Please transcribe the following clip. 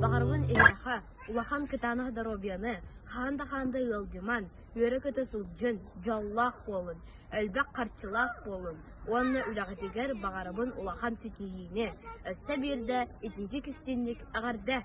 Баҕарабын эһиэхэ улахан кытаанах доруобуйаны, хаһан да хаһан да ыалдьыман, үөрэ-көтө сылдьын, дьоллоох буолун, элбэх харчылаах буолун уонна үлэҕитигэр баҕарабын улахан ситиһиини. Өссө биирдэ итиитик-истиҥник эҕэрдэ!